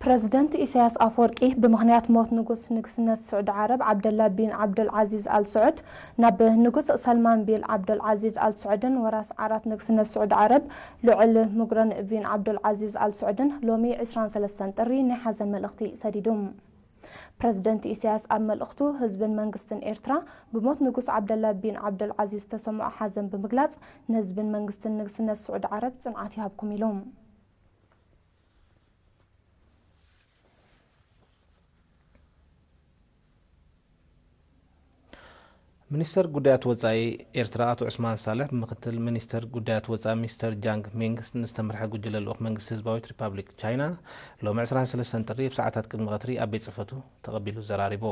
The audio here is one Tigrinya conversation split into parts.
ፕረዚደንት ኢሳያስ ኣፈወርቂ ብምኽንያት ሞት ንጉስ ንግስነት ስዑዲ ዓረብ ዓብደላ ቢን ዓብደል ዓዚዝ ኣል ስዑድ፣ ናብ ንጉስ ሰልማን ቢን ዓብደል ዓዚዝ ኣል ስዑድን ወራስ ዓራት ንግስነት ስዑዲ ዓረብ ልዑል ሙግረን ቢን ዓብደል ዓዚዝ ኣል ስዑድን ሎሚ ዕስራን ሰለስተን ጥሪ ናይ ሓዘን መልእኽቲ ሰዲዱ። ፕረዚደንት ኢሳያስ ኣብ መልእኽቱ፣ ህዝብን መንግስትን ኤርትራ ብሞት ንጉስ ዓብደላ ቢን ዓብደል ዓዚዝ ዝተሰምዖ ሓዘን ብምግላጽ፣ ንህዝብን መንግስትን ንግስነት ስዑዲ ዓረብ ጽንዓት ይሃብኩም ኢሉ። ሚኒስተር ጉዳያት ወጻኢ ኤርትራ ኣቶ ዑስማን ሳልሕ ብምክትል ሚኒስተር ጉዳያት ወጻኢ ሚስተር ጃንግ ሚንግ ንዝተመርሐ ጉጅለ ልኡኽ መንግስቲ ህዝባዊት ሪፓብሊክ ቻይና ሎሚ ዕስራን ሰለስተን ጥሪ ኣብ ሰዓታት ቅድሚ ቀትሪ ኣብ ቤት ጽሕፈቱ ተቐቢሉ ዘራሪቦ።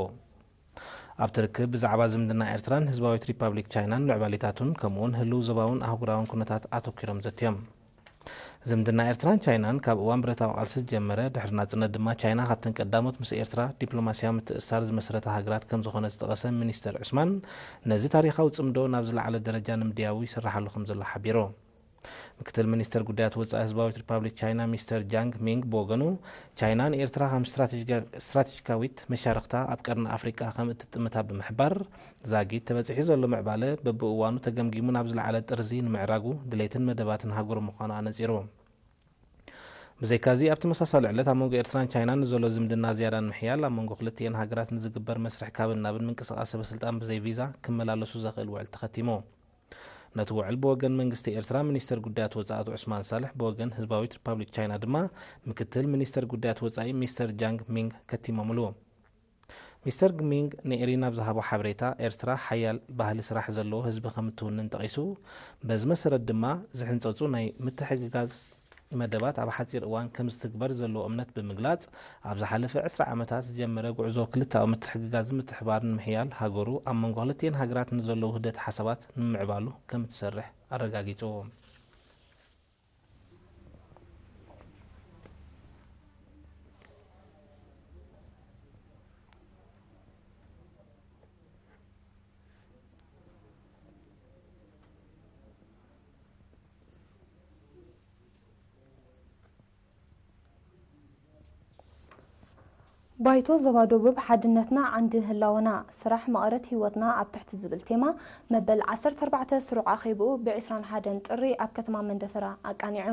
ኣብቲ ርክብ ብዛዕባ ዝምድና ኤርትራን ህዝባዊት ሪፓብሊክ ቻይናን ምዕባሌታቱን ከምኡውን ህልው ዞባውን ኣህጉራውን ኩነታት ኣተኲሮም ዘትዮም። ዝምድና ኤርትራን ቻይናን ካብ እዋን ብረታዊ ቃልሲ ዝጀመረ ድሕሪ ናጽነት ድማ ቻይና ካብተን ቀዳሞት ምስ ኤርትራ ዲፕሎማስያዊ ምትእስሳር ዝመስረታ ሃገራት ከም ዝኾነ ዝጠቐሰ ሚኒስተር ዑስማን፣ ነዚ ታሪኻዊ ጽምዶ ናብ ዝለዓለ ደረጃ ንምድያቡ ይስራሓሉ ከም ዘሎ ሓቢሩ። ምክትል ሚኒስተር ጉዳያት ወጻኢ ህዝባዊት ሪፓብሊክ ቻይና ሚስተር ጃንግ ሚንግ ብወገኑ፣ ቻይና ንኤርትራ ከም ስትራቴጂካ-፣ ስትራቴጂካዊት መሻርኽታ ኣብ ቀርኒ ኣፍሪቃ ከም እትጥምታ ብምሕባር፣ ዛጊት ተበጺሑ ዘሎ ምዕባለ በብእዋኑ ተገምጊሙ ናብ ዝለዓለ ጥርዚ ንምዕራጉ ድሌትን መደባትን ሃገሩ ምዃኑ ኣነጺሩ። ብዘይካዚ፣ ኣብ ተመሳሳሊ ዕለት ኣብ መንጎ ኤርትራን ቻይናን ንዘሎ ዝምድና ዝያዳ ንምሕያል፣ ኣብ መንጎ ክልቲኤን ሃገራት ንዝግበር መስርሕ ካብን ናብን ምንቅስቓስ ሰበ ስልጣን ብዘይ ቪዛ ክመላለሱ ዘኽእል ውዕል ተኸቲሙ። ነቲ ውዕል ብወገን መንግስቲ ኤርትራ ሚኒስተር ጉዳያት ወጻኢ ኣቶ ዑስማን ሳልሕ፣ ብወገን ህዝባዊት ሪፓብሊክ ቻይና ድማ ምክትል ሚኒስተር ጉዳያት ወጻኢ ሚስተር ጃንግ ሚንግ ከቲሞምሉ። ሚስተር ሚንግ ንኤሪና ኣብ ዝሃቦ ሓበሬታ፣ ኤርትራ ሓያል ባህሊ ስራሕ ዘለዎ ህዝቢ ከም እትውንን ጠቒሱ፣ በዚ መሰረት ድማ ዝሕንጸጹ ናይ ምትሕግጋዝ መደባት ኣብ ሓጺር እዋን ከም ዝትግበር ዘለዎ እምነት ብምግላጽ፣ ኣብ ዝሓለፈ ዕስራ ዓመታት ዝጀመረ ጉዕዞ ክልተኣዊ ምትሕግጋዝን ምትሕብባርን ንምሕያል ሃገሩ ኣብ መንጎ ክልቲኤን ሃገራት ንዘሎ ውህደት ሓሳባት ንምምዕባሉ ከም እትሰርሕ ኣረጋጊጹ። ባይቶ ዞባ ደቡብ ሓድነትና ዓንዲ ህላወና፣ ስራሕ መቐረት ህይወትና ኣብ ትሕቲ ዝብል ቴማ መበል ዓሰርተ ኣርባዕተ ስሩዕ ኣኼብኡ ብ ዕስራን ሓደን ጥሪ ኣብ ከተማ መንደፈራ ኣቃኒዑ።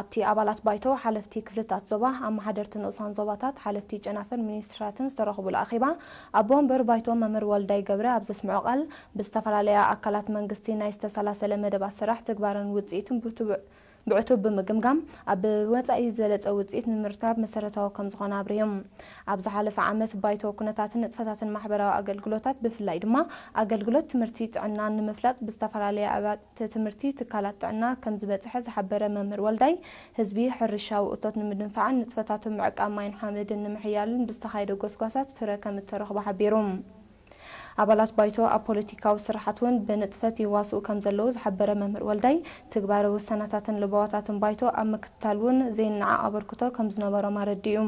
ኣብቲ ኣባላት ባይቶ፣ ሓለፍቲ ክፍልታት ዞባ፣ ኣመሓደርቲ ንኡሳን ዞባታት፣ ሓለፍቲ ጨናፍር ሚኒስትራትን ዝተረኽቡሉ ኣኼባ፣ ኣቦ ወንበር ባይቶ መምህር ወልዳይ ገብረ ኣብ ዘስምዖ ቃል፣ ብዝተፈላለያ ኣካላት መንግስቲ ናይ ዝተሰላሰለ መደባት ስራሕ ትግባረን ውጽኢትን ብትቡዕ ብዕቱብ ብምግምጋም፣ ኣብ ወጻኢ ዝበለጸ ውጽኢት ንምርካብ መሰረታዊ ከም ዝኾነ ኣብሪሆም። ኣብ ዝሓለፈ ዓመት ባይቶ ኩነታትን ንጥፈታትን ማሕበራዊ ኣገልግሎታት፣ ብፍላይ ድማ ኣገልግሎት ትምህርቲ ጥዕናን ንምፍላጥ ብዝተፈላለየ ኣብያተ ትምህርቲ ትካላት ጥዕና ከም ዝበጽሐ ዝሓበረ መምህር ወልዳይ፣ ህዝቢ ሕርሻዊ እቶት ንምድንፋዕን ንጥፈታቱ ምዕቃብ ማይን ሓመድን ንምሕያልን ብዝተኻየደ ጎስጓሳት ፍረ ከም እተረኽቦ ሓቢሩ። ኣባላት ባይቶ ኣብ ፖለቲካዊ ስራሓት እውን ብንጥፈት ይዋስኡ ከም ዘለዉ ዝሓበረ መምህር ወልዳይ፣ ትግባረ ውሳነታትን ለበዋታትን ባይቶ ኣብ ምክትታል እውን ዘይነዓቕ ኣበርክቶ ከም ዝነበሮም ኣረዲኡ።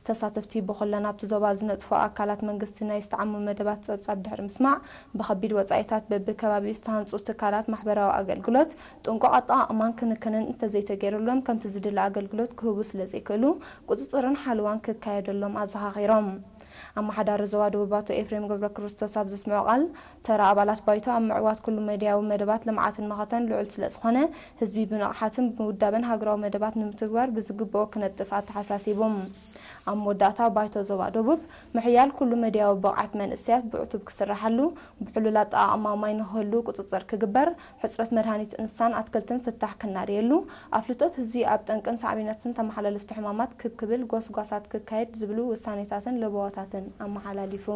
ተሳተፍቲ ብኹለን ኣብቲ ዞባ ዝነጥፉ ኣካላት መንግስቲ ናይ ዝተዓሙ መደባት ጸብጻብ ድሕሪ ምስማዕ፣ ብኸቢድ ወጻኢታት በብከባቢኡ ዝተሃንጹ ትካላት ማሕበራዊ ኣገልግሎት ጥንቁቕ ኣጠቓቕማን ክንክንን እንተዘይተገይሩሎም ከምቲ ዝድለ ኣገልግሎት ክህቡ ስለዘይክእሉ ቁጽጽርን ሓለዋን ክካየደሎም ኣዘኻኺሮም። ኣመሓዳሪ ዞባ ደቡብ ኣቶ ኤፍሬም ገብረክርስቶስ ኣብ ዘስምዖ ቃል፣ ተራ ኣባላት ባይቶ ኣብ ምዕዋት ኩሉ መድያዊ መደባት ልምዓትን መኸተን ልዑል ስለዝኾነ፣ ህዝቢ ብንቕሓትን ብምውዳብን ሃገራዊ መደባት ንምትግባር ብዝግብኦ ክነጥፍ ኣተሓሳሲቡ። ኣብ መወዳእታ፣ ባይቶ ዞባ ደቡብ፣ ምሕያል ኩሉ መድያዊ ብቕዓት መንእሰያት ብዕቱብ ክስራሓሉ፣ ብሕሉል ኣጠቓቕማ ማይ ንክህሉ ቁጽጽር ክግበር፣ ሕጽረት መድሃኒት እንስሳን ኣትክልትን ፍታሕ ክናደየሉ፣ ኣፍልጦት ህዝቢ ኣብ ጠንቅን ሳዕቤናትን ተመሓላለፍቲ ሕማማት ክብ ክብል ጎስጓሳት ክካየድ ዝብሉ ውሳኔታትን ለበዋታትን ኣመሓላሊፉ።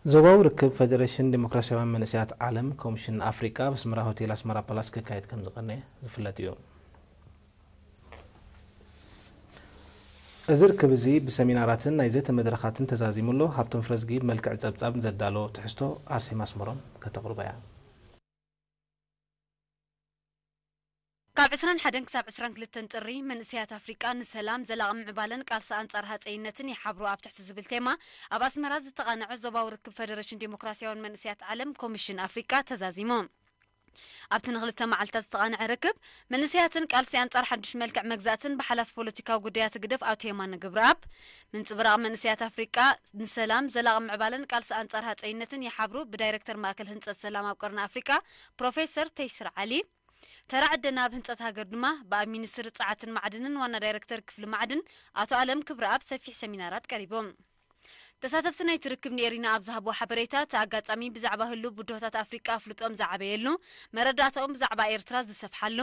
ዞባዊ ርክብ ፈደረሽን ዲሞክራሲያውያን መንእሰያት ዓለም ኮሚሽን ኣፍሪቃ ኣብ ኣስመራ ሆቴል ኣስመራ ፓላስ ክካየድ ከም ዝቐነየ ዝፍለጥ እዩ። እዚ ርክብ እዚ ብሰሚናራትን ናይ ዘተ መድረኻትን ተዛዚሙ ኣሎ። ሃብቶም ፍረዝጊ ብመልክዕ ጸብጻብ ንዘዳሎ ትሕዝቶ ኣርሴማ ኣስመሮም ከተቕርቦ እያ። ካብ ዕስራን ሓደን ክሳብ ዕስራን ክልተን ጥሪ፣ መንእሰያት ኣፍሪቃ ንሰላም፣ ዘላቒ ምዕባለን ቃልሲ ኣንጻር ሃጸይነትን ይሓብሩ ኣብ ትሕቲ ዝብል ቴማ፣ ኣብ ኣስመራ ዝተቓነዐ ዞባዊ ርክብ ፈደረሽን ዴሞክራሲያውያን መንእሰያት ዓለም፣ ኮሚሽን ኣፍሪቃ፣ ተዛዚሙ። ኣብቲ ንክልተ መዓልታት ዝተቓንዐ ርክብ፣ መንእሰያትን ቃልሲ ኣንጻር ሓድሽ መልክዕ መግዛእትን ብሓላፊ ፖለቲካዊ ጉዳያት ህግደፍ ኣቶ የማነ ገብረኣብ፣ ምንጽብራቕ መንእሰያት ኣፍሪቃ ንሰላም፣ ዘላቒ ምዕባለን ቃልሲ ኣንጻር ሃጸይነትን ይሓብሩ ብዳይረክተር ማእከል ህንጸት ሰላም ኣብ ቀርኒ ኣፍሪቃ ፕሮፌሰር ተይስር ዓሊ፣ ተራ ዕደና ኣብ ህንጸት ሃገር ድማ ብኣብ ሚኒስትሪ ጸዓትን ማዕድንን ዋና ዳይረክተር ክፍሊ ማዕድን ኣቶ ኣለም ክብረኣብ ሰፊሕ ሰሚናራት ቀሪቦም። ተሳተፍቲ ናይቲ ርክብ ንኤሪና ኣብ ዝሃብዎ ሓበሬታ፣ እቲ ኣጋጣሚ ብዛዕባ ህሉው ብድሆታት ኣፍሪቃ ኣፍልጦኦም ዝዓበየሉ፣ መረዳእታኦም ብዛዕባ ኤርትራ ዝሰፍሓሉ፣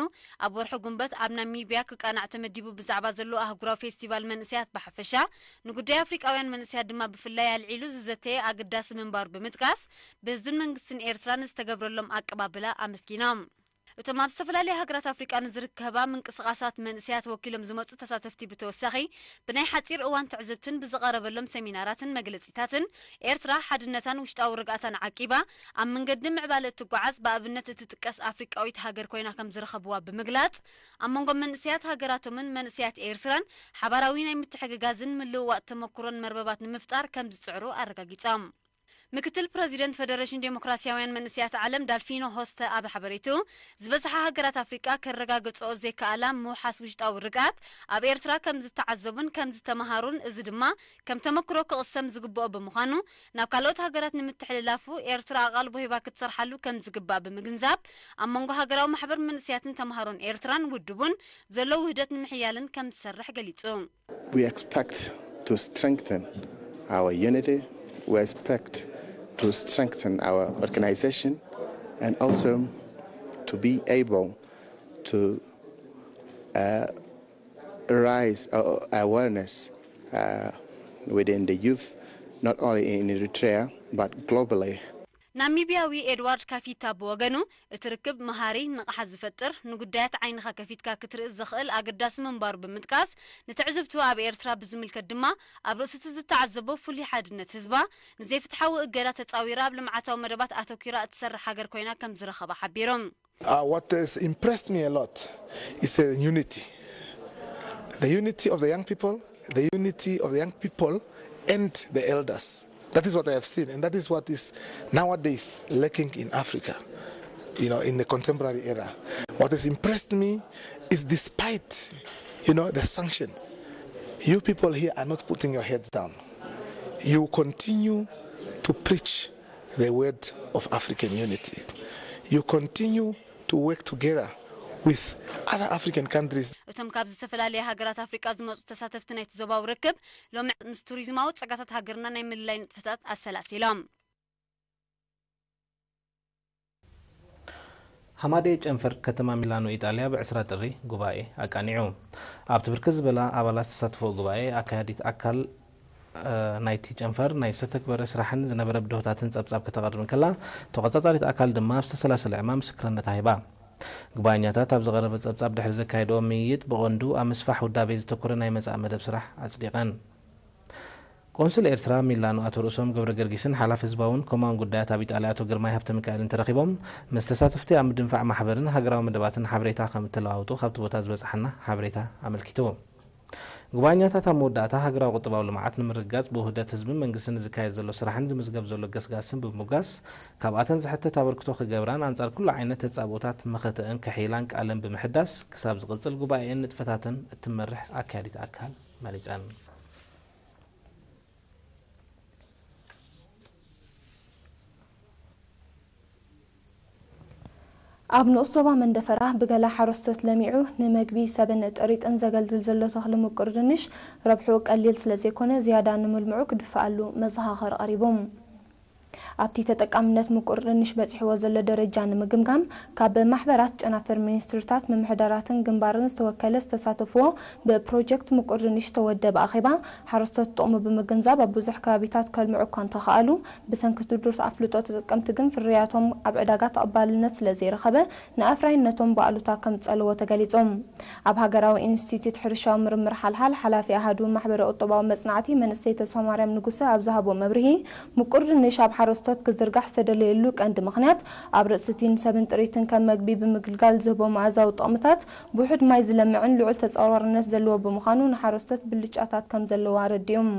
ኣብ ወርሒ ጉንበት ኣብ ናሚብያ ክቃናዕ ተመዲቡ ብዛዕባ ዘሎ ኣህጉራዊ ፌስቲቫል መንእሰያት ብሓፈሻ፣ ንጉዳይ ኣፍሪቃውያን መንእሰያት ድማ ብፍላይ ኣልዒሉ ዝዘተየ ኣገዳሲ ምንባሩ ብምጥቃስ፣ ብህዝብን መንግስትን ኤርትራ ንዝተገብረሎም ኣቀባብላ ኣመስጊኖም። እቶም ኣብ ዝተፈላለያ ሃገራት ኣፍሪቃ ንዝርከባ ምንቅስቓሳት መንእሰያት ወኪሎም ዝመጹ ተሳተፍቲ ብተወሳኺ፣ ብናይ ሓጺር እዋን ትዕዝብትን ብዝቐረበሎም ሰሚናራትን መግለጺታትን፣ ኤርትራ ሓድነታን ውሽጣዊ ርግኣታን ዓቂባ፣ ኣብ መንገዲ ምዕባለ እትጓዓዝ ብኣብነት እትጥቀስ ኣፍሪቃዊት ሃገር ኮይና ከም ዝረኸብዋ ብምግላጽ፣ ኣብ መንጎ መንእሰያት ሃገራቶምን መንእሰያት ኤርትራን ሓባራዊ ናይ ምትሕግጋዝን ምልውዋጥ ተመኩሮን መርበባት ንምፍጣር ከም ዝጽዕሩ ኣረጋጊጾም። ምክትል ፕረዚደንት ፈደረሽን ዴሞክራሲያውያን መንእሰያት ዓለም ዳልፊኖ ሆስተ ኣብ ሓበሬትኡ፣ ዝበዝሓ ሃገራት ኣፍሪቃ ከረጋግጽኦ ዘይከኣላ ምውሓስ ውሽጣዊ ርግኣት ኣብ ኤርትራ ከም ዝተዓዘቡን ከም ዝተመሃሩን፣ እዚ ድማ ከም ተመክሮ ክቕሰም ዝግብኦ ብምዃኑ፣ ናብ ካልኦት ሃገራት ንምትሕልላፉ ኤርትራ ኣቓልቦ ሂባ ክትሰርሓሉ ከም ዝግባእ ብምግንዛብ፣ ኣብ መንጎ ሃገራዊ ማሕበር መንእሰያትን ተመሃሮን ኤርትራን ውድቡን ዘሎ ውህደት ንምሕያልን ከም ዝሰርሕ ገሊጹ። We expect to strengthen our unity. We expect to strengthen our organization and also to be able to uh, raise our awareness uh, within the youth, not only in Eritrea but globally. ናሚብያዊ ኤድዋርድ ካፊታ ብወገኑ፣ እቲ ርክብ መሃሪ፣ ንቕሓት ዝፈጥር፣ ንጉዳያት ዓይንኻ ከፊትካ ክትርኢ ዘኽእል ኣገዳሲ ምንባሩ ብምጥቃስ፣ ንትዕዝብቱ ኣብ ኤርትራ ብዝምልከት ድማ፣ ኣብ ርእሲ እቲ ዝተዓዘቦ ፍሉይ ሓድነት ህዝባ፣ ንዘይፍትሓዊ እገዳ ተጻዊራ ኣብ ልምዓታዊ መደባት ኣተኲራ እትሰርሕ ሃገር ኮይና ከም ዝረኸባ ሓቢሩ። Uh, what has impressed me a lot is the unity. The unity of the young people, the unity of the young people and the elders. That is what I have seen, and that is what is nowadays lacking in Africa, you know, in the contemporary era. What has impressed me is, despite, you know, the sanctions, you people here are not putting your heads down. You continue to preach the word of African unity. You continue to work together with other African countries. እቶም ካብ ዝተፈላለያ ሃገራት ኣፍሪቃ ዝመጹ ተሳተፍቲ ናይቲ ዞባዊ ርክብ፣ ሎሚ ምስ ቱሪዝማዊ ጸጋታት ሃገርና ናይ ምልላይ ንጥፈታት ኣሰላሲሎም። ሃማደኤ ጨንፈር ከተማ ሚላኖ ኢጣልያ ብዕስራ ጥሪ ጉባኤ ኣቃኒዑ። ኣብቲ ብርክት ዝበላ ኣባላት ዝተሳተፈኦ ጉባኤ፣ ኣካያዲት ኣካል ናይቲ ጨንፈር ናይ ዝተተግበረ ስራሕን ዝነበረ ብድሆታትን ጸብጻብ ከተቕርብ እንከላ፣ ተቖጻጻሪት ኣካል ድማ ኣብ ዝተሰላሰለ ዕማም ምስክርነታ ሂባ። ጉባኤኛታት ኣብ ዝቐረበ ጸብጻብ ድሕሪ ዘካየድኦ ምይይጥ፣ ብቐንዱ ኣብ ምስፋሕ ውዳቤ ዘተኮረ ናይ መጻኢ መደብ ስራሕ ኣጽዲቐን። ቆንስል ኤርትራ ሚላኖ ኣቶ ርእሶም ገብረ ገርጊስን ሓላፊ ህዝባውን ኮማውን ጉዳያት ኣብ ኢጣልያ ኣቶ ግርማይ ሃብተሚካኤልን ተረኺቦም፣ ምስ ተሳተፍቲ ኣብ ምድንፋዕ ማሕበርን ሃገራዊ መደባትን ሓበሬታ ከም እተለዋወጡ ካብቲ ቦታ ዝበጽሓና ሓበሬታ ኣመልኪቱ። ጉባኤኛታት ኣብ መወዳእታ ሃገራዊ ቁጠባዊ ልምዓት ንምርግጋጽ ብውህደት ህዝብን መንግስትን ዝካየድ ዘሎ ስራሕን ዝምዝገብ ዘሎ ገስጋስን ብምሙጋስ፣ ካብኣተን ዝሕተት ኣበርክቶ ክገብራን ኣንጻር ኩሉ ዓይነት ተጻብኦታት መኸተኣን ከሕይላን ቃለን ብምሕዳስ፣ ክሳብ ዝቕጽል ጉባኤኣን ንጥፈታተን እትመርሕ ኣካያዲት ኣካል መሪጸን። ኣብ ንኡስ ዞባ መንደፈራ ብገለ ሓረስቶት ለሚዑ ንመግቢ ሰብን ጥሪጥን ዘገልግል ዘሎ ተኽሊ ምቁር ድንሽ ረብሕኡ ቀሊል ስለ ዘይኮነ ዝያዳ ንምልምዑ ክድፈኣሉ መዘኻኸሪ ቀሪቡ። ኣብቲ ተጠቃምነት ምቁር ድንሽ በጺሕዎ ዘሎ ደረጃ ንምግምጋም ካብ ማሕበራት፣ ጨናፍር ሚኒስትሪታት፣ ምምሕዳራትን ግንባርን ዝተወከለ ዝተሳተፍዎ ብፕሮጀክት ምቁር ድንሽ ዝተወደበ ኣኼባ ሓረስቶት ጥቕሙ ብምግንዛብ ኣብ ብዙሕ ከባቢታት ከልምዑ እኳ እንተኸኣሉ ብሰንኪ ድሩት ኣፍልጦ ተጠቀምቲ ግን ፍርያቶም ኣብ ዕዳጋ ተቐባልነት ስለ ዘይረኸበ ንኣፍራይነቶም ብኣሉታ ከም ዝጸልዎ ተገሊጹ። ኣብ ሃገራዊ ኢንስቲትዩት ሕርሻዊ ምርምር ሓልሓል ሓላፊ ኣሃዱ ማሕበረ ቁጠባዊ መጽናዕቲ መንእሰይ ተስፋማርያም ንጉሰ ኣብ ዝሃቦ መብርሂ፣ ምቁር ድንሽ ኣብ ሓረስቶት ክዝርጋሕ ዝተደለየሉ ቀንዲ ምኽንያት፣ ኣብ ርእሲ እቲ ንሰብን ጥሪትን ከም መግቢ ብምግልጋል ዝህቦ መኣዛዊ ጥቕምታት፣ ብውሑድ ማይ ዝለምዕን ልዑል ተጻዋርነት ዘለዎ ብምዃኑ፣ ንሓረስቶት ብልጫታት ከም ዘለዎ ኣረዲኦም።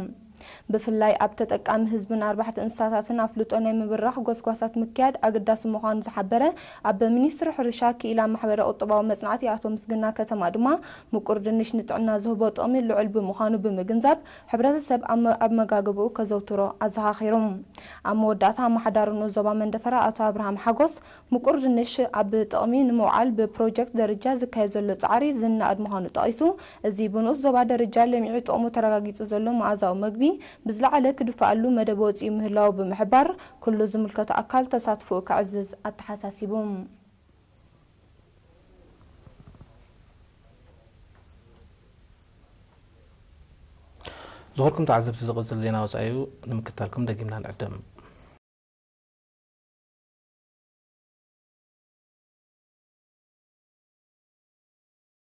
ብፍላይ ኣብ ተጠቃሚ ህዝብን ኣርባሕቲ እንስሳታትን ኣፍልጦ ናይ ምብራኽ ጎስጓሳት ምክያድ ኣገዳሲ ምዃኑ ዝሓበረ ኣብ ሚኒስትሪ ሕርሻ ክኢላ ማሕበረ ቁጠባዊ መጽናዕቲ ኣቶ ምስግና ከተማ ድማ፣ ምቁር ድንሽ ንጥዕና ዝህቦ ጥቕሚ ልዑል ብምዃኑ ብምግንዛብ፣ ሕብረተሰብ ኣብ መ-፣ ኣብ መጋግብኡ ከዘውትሮ ኣዘኻኺሩ። ኣብ መወዳእታ ኣመሓዳሪ ንኡስ ዞባ መንደፈራ ኣቶ ኣብርሃም ሓጎስ፣ ምቁር ድንሽ ኣብ ጥቕሚ ንምውዓል ብፕሮጀክት ደረጃ ዝካየድ ዘሎ ጻዕሪ ዝነኣድ ምዃኑ ጠቒሱ፣ እዚ ብንኡስ ዞባ ደረጃ ለሚዑ ጥቕሙ ተረጋጊጹ ዘሎ መኣዛዊ መግቢ ብዝለዓለ ክድፋኣሉ መደብ ወጺኡ ምህላዉ ብምሕባር፣ ኩሉ ዝምልከቶ ኣካል ተሳትፎኡ ከዕዝዝ ኣተሓሳሲቡ። ዝኸበርኩም ተዓዘብቲ፣ ዝቕጽል ዜና ወጻኢ እዩ፣ ንምክትታልኩም ደጊምና ንዕድም።